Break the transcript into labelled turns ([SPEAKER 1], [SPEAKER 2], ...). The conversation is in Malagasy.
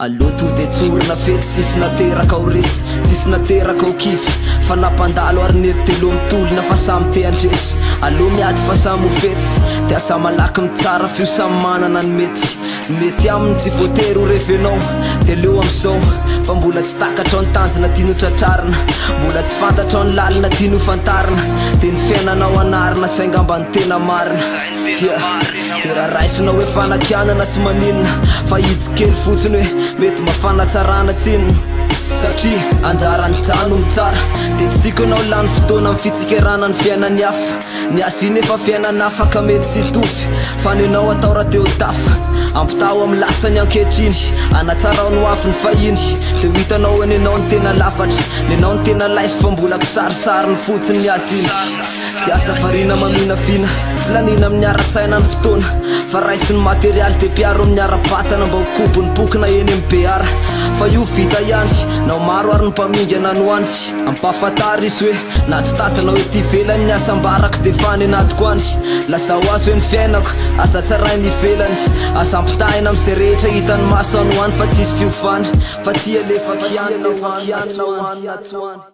[SPEAKER 1] Aleo to de tsorina fety tsisy nateraka ho resy tsisy nateraka ho kivy fa nampandalo ary nety de leo mitolona fa samy te handresy aleo miady fa samy ho fetsy de aza malaky mitsara f'io samy manana ny mety ny mety aminy tsy voatery ho revenao de aleo amizao fa mbola tsy takatrao ny tanjona tiany ho tratrarina mbola tsy fantatrao ny lalina tiany ho fantarina de ny fiainanao anarina zay ngamba ny tena marina yeah. Dia raha raisina hoe fanakianana tsy maninona Fa hitsy kely fotsiny hoe mety mba fanatsarana tsinona Satria anjaran'ny Jah no mitsara Dia tsy tiako ianao lany fotoana amin'ny fitsikerana ny fiainan'ny hafa Ny azy iny efa fiainana hafa ka mety tsy hitovy Fa ny anao atao raha te ho tafa Ampitaho amin'ny lasa ny ankehitriny Anatsarao ny hoavy ny fahiny Dia ho hitanao hoe ny anao no tena lafatra Ny anao no tena life fa mbola kisarisariny fotsiny ny azy iny Dia aza variana maminavina, tsy laniana amin'ny ara-tsaina ny fotoana Fa raiso ny materialy dia mpiaro amin'ny ara-batana Mba ho kobon'ny pokona eny amin'ny beara Fa io vita ihany, na ho maro ary ny mpamingana any ho any Ampahafantaro izy hoe, na tsy tazanao ety ivelany Ny hasambarako dia efa any anatiko any Lazao azy hoe ny fiainako, aza tsaraina ivelany Aza ampitahaina amin'izay rehetra hitan'ny maso any ho any Fa tsisy fiovana, fa tia alefako ihany na ho any na tsy ho any.